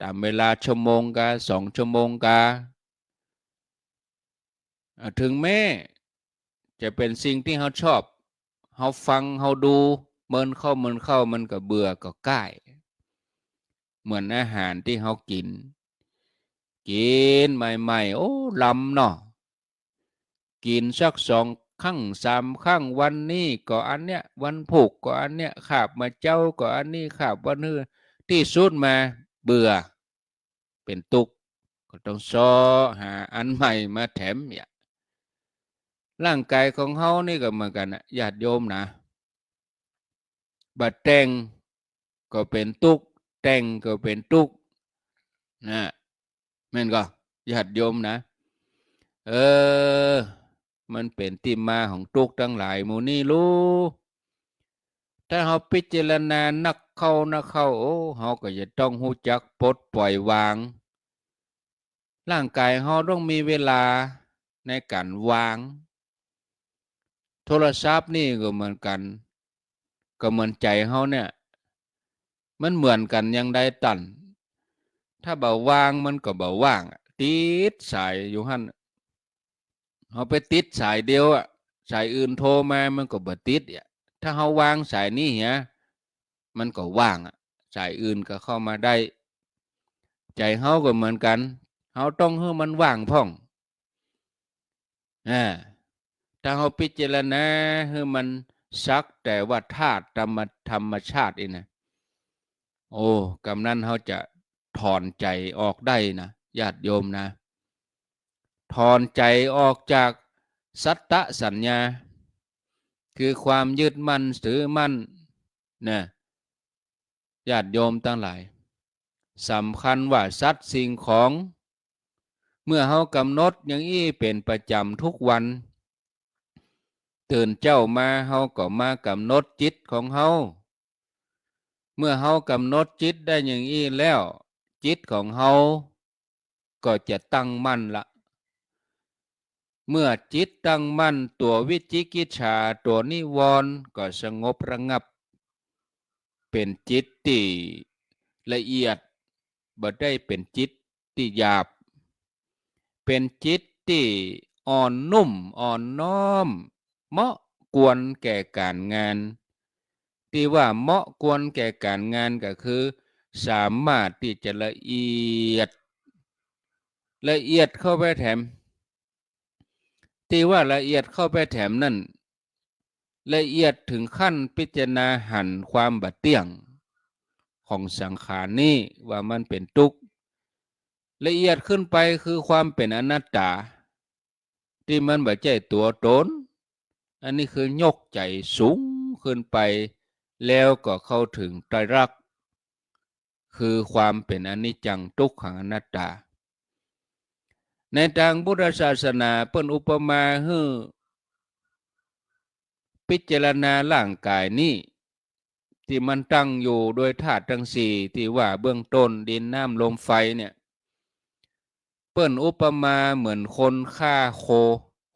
ต๋ามเวลาชั่วโมงกา สองชั่วโมงกา อ่า เถิงแม้จะเป๋นสิ่งตี้เฮาชอบ เฮาฟัง เฮาดู เมินเข้า เมินเข้า มันก็เบื่อ ก็ก้าย เหมือนอาหารตี้เฮากิ๋น กิ๋นใหม่ๆ โอ้ ลำเนาะ กิ๋นสักสองครั้ง สามครั้ง วันนี้ก็อันเนี้ย วันพูกก็อันเนี้ย คาบเมื่อเจ๊าก็อันนี้ คาบวันฮื้อ ตี้สุดมาเบื่อ เป๋นตุ๊กข์ ก็ต้องเซาะหาอันใหม่มาแถมเนี่ย ร่างก๋ายของเฮานี่ก็เหมือนกั๋นนะ ญาติโยมนะ บ่แต่งก็เป๋นตุ๊กข์ แต่งก็เป๋นตุ๊กข์ นะ แม่นก่อ ญาติโยมนะ เออ มันเป๋นตี้มาของตุ๊กข์ตังหลายหมู่นี้ลู ถ้าเฮาพิจารณานักเข้า นักเข้า โอ้ เฮาก็จะต้องฮู้จักปลดปล่อยวาง ร่างก๋ายเฮาต้องมีเวลาในก๋านวาง โทรศัพท์นี่ก็เหมือนกั๋น ก็เหมือนใจ๋เฮาเนี่ย มันเหมือนกั๋นอย่างใดตัน ถ้าบ่วางมันก็บ่ว่างอะ ติดสายอยู่หั้น เฮาไปติดสายเดียวอะ สายอื่นโทรมามันก็บ่ติดอะ ถ้าเฮาวางสายนี้เหีย มันก็ว่างอะ สายอื่นก็เข้ามาได้ ใจ๋เฮาก็เหมือนกั๋น เฮาต้องหื้อมันว่างพ่อง อ่า ถ้าเฮาพิจารณาหื้อมันสักแต่ว่าธาตุธรรม- ธรรมชาตินี่นะ โอ้ กำนั้นเฮาจะถอนใจ๋ออกได้นะ ญาติโยมนะ ถอนใจ๋ออกจากสัตตสัญญา คือความยึดมั่นถือมั่นนะ ญาติโยมตังหลาย สำคัญว่าสัตว์สิ่งของ เมื่อเฮากำหนดอย่างอี้เป๋นประจ๋ำทุกวัน ตื่นเจ๊ามาเฮาก็มากำหนดจิตของเฮา เมื่อเฮากำหนดจิตได้อย่างอี้แล้ว จิตของเฮาก็จะตั้งมั่นละ เมื่อจิตตั้งมั่น ตั๋ววิจิกิจฉา ตั๋วนิวรณ์ก็สงบระงับ เป๋นจิตตี้ละเอียด บ่ได้เป๋นจิตตี้หยาบ เป๋นจิตตี้อ่อนนุ่มอ่อนน้อม เหมาะควรแก่ก๋านงาน ตี้ว่าเหมาะควรแก่ก๋านงานก็คือ สามารถตี้จะละเอียด ละเอียดเข้าไปแถม ตี้ว่าละเอียดเข้าไปแถมนั้น ละเอียดเถิงขั้นพิจารณาหันความบ่เตี้ยงของสังขารนี้ว่ามันเป๋นตุ๊กข์ ละเอียดขึ้นไปคือความเป๋นอนัตตา ตี้มันบ่ใจ้ตั๋วต๋น อันนี้คือยกใจ๋สูงขึ้นไป แล้วก็เข้าเถิงไตรลักษณ์ คือความเป๋นอนิจจัง ทุกขัง อนัตตา ในตางพุทธศาสนาเปิ้นอุปมาหื้อพิจารณาร่างก๋ายนี้ ตี้มันตั้งอยู่โดยธาตุตังสี่ตี้ว่าเบื้องต้น ดิน น้ำ ลม ไฟ เนี่ย เปิ้นอุปมาเหมือนคนฆ่าโค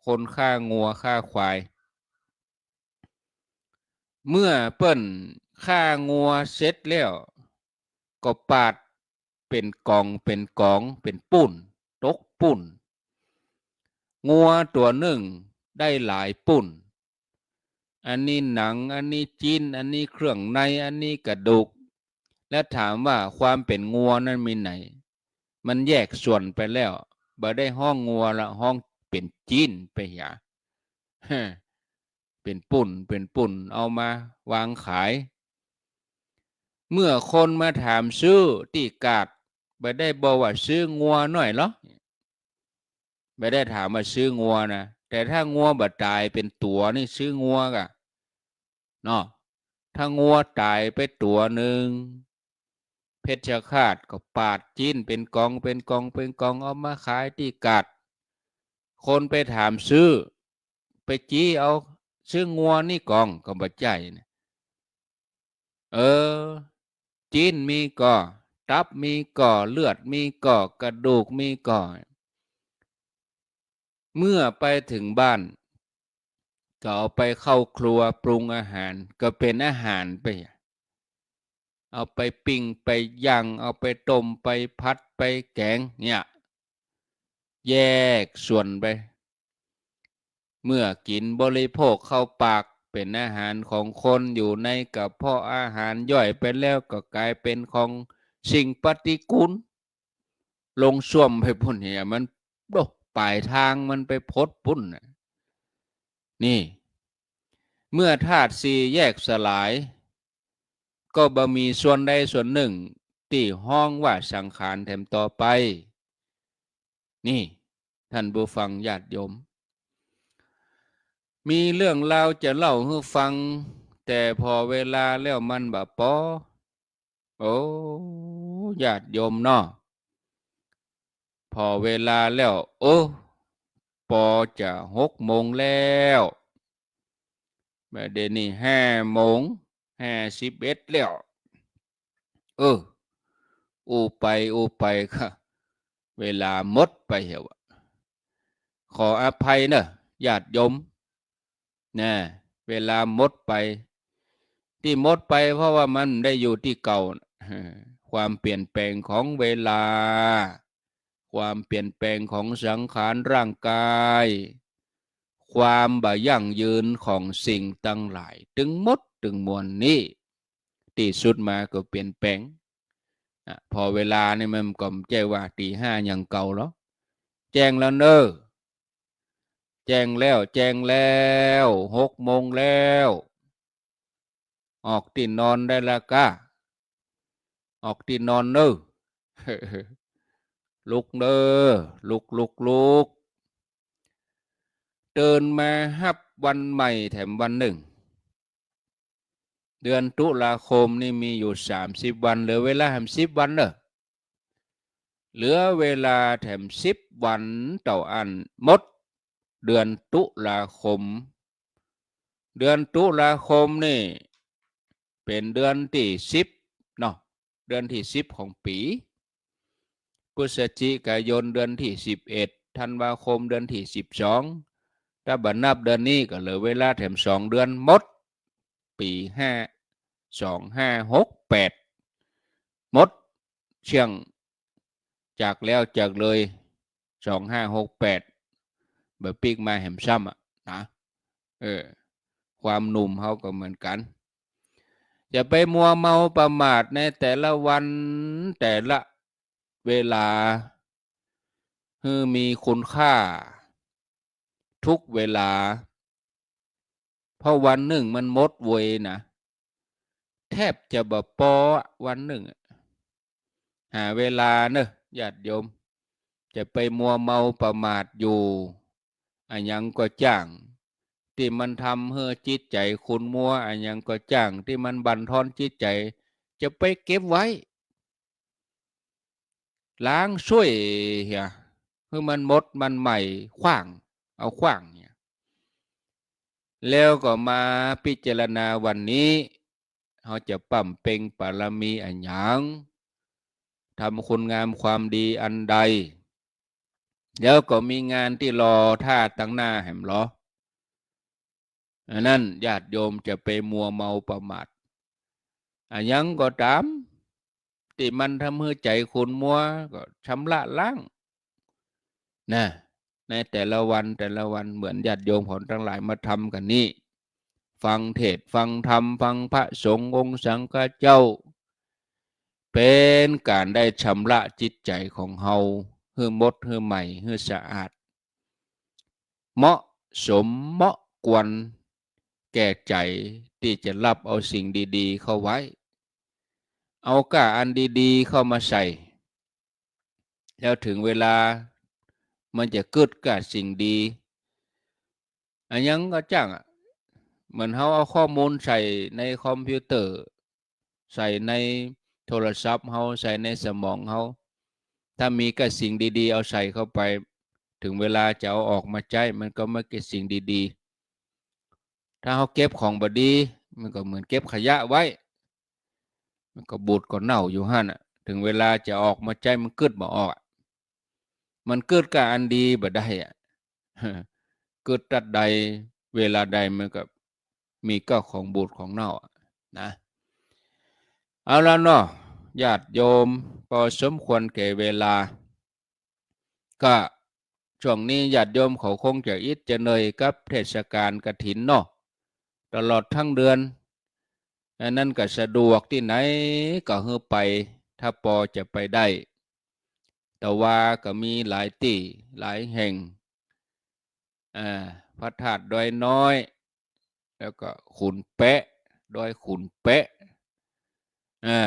คนฆ่างัวฆ่าควาย เมื่อเปิ้นฆ่างัวเสร็จแล้ว ก็ปาดเป๋นก๋องเป๋นก๋อง เป๋นปุ้น ตกปุ้น งัวตั๋วนึ่งได้หลายปุ้น อันนี้หนัง อันนี้จิ๊น อันนี้เครื่องใน อันนี้กระดูก แล้วถามว่าความเป๋นงัวนั้นมีไหน มันแยกส่วนไปแล้ว บ่ได้ฮ้องงัวละ ฮ้องเป๋นจิ๊นไปเหีย เป๋นปุ้น เป๋นปุ้น เอามาวางขาย เมื่อคนมาถามซื้อตี้ก๋าด บ่ได้บอกว่าซื้องัวหน้อยเหรอ บ่ได้ถามว่าซื้องัวนะ แต่ถ้างัวบ่ต๋ายเป๋นตั๋วนี่ซื้องัวก่ะ เนาะ ถ้างัวต๋ายไปตั๋วนึ่ง เพชฌฆาตก็ปาดจิ๊นเป๋นก๋อง เป๋นก๋อง เป๋นก๋อง เอามาขายตี้ก๋าด คนไปถามซื้อ ไปจี้เอา ซื้องัวนี่ก่อ ก็บ่ใจ้นะ เออ จิ๊นมีก่อ ตับมีก่อ เลือดมีก่อ กระดูกมีก่อ เมื่อไปเถิงบ้าน ก็เอาไปเข้าครัวปรุงอาหาร ก็เป๋นอาหารไป เอาไปปิ้งไปย่าง เอาไปต้มไปผัดไปแก๋งเนี่ย แยกส่วนไป เมื่อกิ๋นบริโภคเข้าปาก เป๋นอาหารของคน อยู่ในกระเพาะอาหาร ย่อยไปแล้วก็ก๋ายเป๋นของสิ่งปฏิกูล ลงส้วมไปปุ้นเหีย มัน โอ้ ป๋ายตางมันไปพดปุ้นน่ะ นี่ เมื่อธาตุสี่แยกสลาย ก็บ่มีส่วนใดส่วนนึ่งตี้ฮ้องว่าสังขารแถมต่อไป นี่ ท่านผู้ฟังญาติโยม มีเรื่องราวจะเล่าหื้อฟัง แต่ผ่อเวลาแล้วมันบ่ปอ โอ้ ญาติโยมเนาะ ผ่อเวลาแล้ว โอ้ ปอจะหกโมงแล้ว บ่าเดี่ยวนี้ห้าโมงห้าสิบเอ็ดแล้ว เออ อู้ไปอู้ไปก็เวลาหมดไปเหียว่ะ ขออภัยเน่อญาติโยม นะ เวลาหมดไป ตี้หมดไปเพราะว่ามันได้อยู่ตี้เก่า เออ ค ความเปลี่ยนแปลงของเวลา ความเปลี่ยนแปลงของสังขารร่างกาย ความบ่ยั่งยืนของสิ่งตังหลาย ตึงหมดตึงมวลนี้ ตี้สุดมาก็เปลี่ยนแปลง นะ ผ่อเวลานี่มันก็บ่ใจ้ว่าตีห้าอย่างเก่าหรอก แจ้งแล้วเน่อ แจ้งแล้ว แจ้งแล้ว หกโมงแล้ว ออกตี้นอนได้ละก้า ออกตี้นอนเน่อ ลุกเน่อ ลุก ลุก ลุก ตื่นมาฮับวันใหม่แถมวันนึ่ง เดือนตุลาคมนี่มีอยู่สามสิบวัน เหลือเวลาแถมสิบวันเน่อ เหลือเวลาแถมสิบวันเต้าอั้นหมด เดือนตุลาคม เดือนตุลาคมนี่เป๋นเดือนตี้สิบเนาะ เดือนตี้สิบของปี๋ พฤศจิกายนเดือนตี้สิบเอ็ด ธันวาคมเดือนตี้สิบสอง ถ้าบ่นับเดือนนี้ก็เหลือเวลาแถมสองเดือนหมด ปี๋ห้า สองห้าหกแปด หมดเสี้ยง จากแล้วจากเลย สองห้าหกแปด บ่ปิ๊กมาแหมซ้ำอะนะ เออ ความหนุ่มเฮาก็เหมือนกั๋น จะไปมัวเมาประมาทในแต่ละวันแต่ละเวลา หื้อมีคุณค่าทุกเวลา เพราะวันนึ่งมันหมดเวยนะ แทบจะบ่ปออะ วันนึ่งอะ หาเวลาเน่อ ญาติโยม จะไปมัวเมาประมาทอยู่ อะหยังก็จ้าง ตี้มันทำหื้อจิตใจ๋ขุ่นมัว อะหยังก็จ้าง ตี้มันบั่นทอนจิตใจ๋ จะไปเก็บไว้ ล้างส้วยเหีย หื้อมันหมดมันใหม่ ขว้าง เอาขว้างเนี่ย แล้วก็มาพิจารณาวันนี้ เฮาจะบำเพ็ญบารมีอะหยัง ทำคุณงามความดีอันใด แล้วก็มีงานตี้รอต้าตังหน้าแหมลอ อันนั้นญาติโยมจะไปมัวเมาประมาท อะหยังก็ต๋าม ตี้มันทำหื้อใจ๋ขุ่นมัว ก็ชำระล้าง นะ ในแต่ละวันแต่ละวัน เหมือนญาติโยมของตังหลายมาทำกั๋นนี่ ฟังเทศน์ ฟังธรรม ฟังพระสงฆ์องค์สังฆเจ้า เป๋นก๋านได้ชำระจิตใจ๋ของเฮา หื้อหมด หื้อใหม่ หื้อสะอาด เหมาะสม เหมาะควร แก่ใจ๋ ตี้จะฮับเอาสิ่งดีๆ เข้าไว้ เอาก้าอันดีๆ เข้ามาใส่ แล้วเถิงเวลา มันจะกึ๊ดก้าสิ่งดี อะหยังก็จ้างอะ เหมือนเฮาเอาข้อมูลใส่ในคอมพิวเตอร์ ใส่ในโทรศัพท์เฮา ใส่ในสมองเฮา ถ้ามีก้าสิ่งดีๆ เอาใส่เข้าไป เถิงเวลาจะเอาออกมาใจ๊ มันก็มาเก็บสิ่งดีๆ ถ้าเฮาเก็บของบ่ดี มันก็เหมือนเก็บขยะไว้ มันก็บูดก็เน่าอยู่หั้นน่ะ เถิงเวลาจะออกมาใจ๊ มันกึ๊ดบ่ออกอะ มันกึ๊ดก้าอันดีบ่ได้อะ กึ๊ดตั๊ดใด เวลาใด มันก็มีก้าของบูดของเน่าอะนะ เอาละเนาะ ญาติโยม ปอสมควรแก่เวลา ก็ช่วงนี้ญาติโยมเขาคงจะอิดจะเหนื่อยกับเทศกาลกฐินเนาะ ตลอดตึงเดือน อันนั้นก็สะดวกตี้ไหนก็หื้อไป ถ้าปอจะไปได้ แต่ว่าก็มีหลายตี้หลายแห่ง อ่า พระธาตุดอยน้อย แล้วก็ขุนแปะ ดอยขุนแปะ อ่า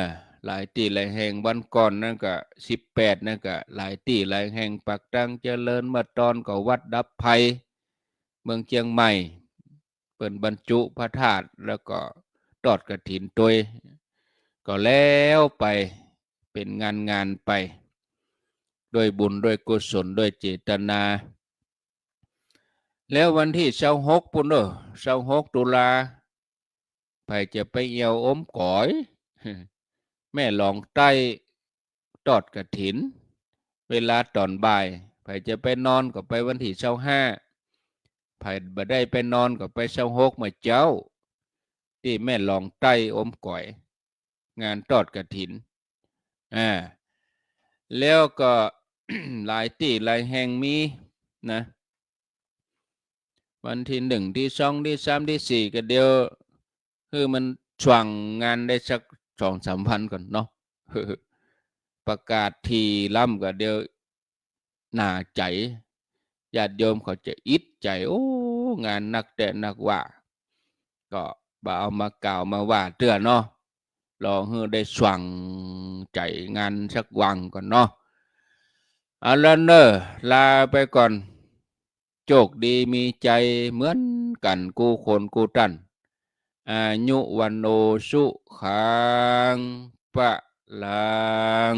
หลายตี้หลายแห่ง วันก่อนนั้นก็สิบแปดนั้นก็หลายตี้หลายแห่ง ปากตางเจริญ เมื่อตอนก็วัดดับภัย เมืองเจียงใหม่ เปิ้นบรรจุพระธาตุ แล้วก็ทอดกฐินตวย ก็แล้วไป เป๋นงานๆ ไป ด้วยบุญด้วยกุศลด้วยเจตนา แล้ววันตี้ซาวหกปู้นเน่อ ซาวหกตุลา ใผจะไปเอี่ยวอมก๋อย แม่หลองใต้ทอดกฐิน เวลาต๋อนบ่าย ใผจะไปนอนก็ไปวันตี้ซาวห้า ใผบ่ได้ไปนอนก็ไปซาวหกเมื่อเจ๊า ตี้แม่หลองใต้อมก๋อย งานทอดกฐิน อ่า แล้วก็ หลายตี้หลายแห่งมีนะ วันตี้นึ่ง ตี้สอง ตี้สาม ตี้สี่ ก็เดี๋ยว หื้อมันส่วงงานได้สักสองสามวันก่อนเนาะ ประกาศถี่ล้ำก็เดี๋ยวหน่าใจ๋ ญาติโยมเขาจะอิดใจ๋ โอ้ งานนักแต๊นักว่า ก็บ่เอามากล่าวมาว่าเตื้อเนาะ รอหื้อได้ส่วงใจ๋งานสักวันก่อนเนาะ เอาละเน่อ ลาไปก่อน โจคดีมีใจ๋เหมือนกั๋นกู้คนกู้ต้าน อายุ วัณโณ สุขัง พะลัง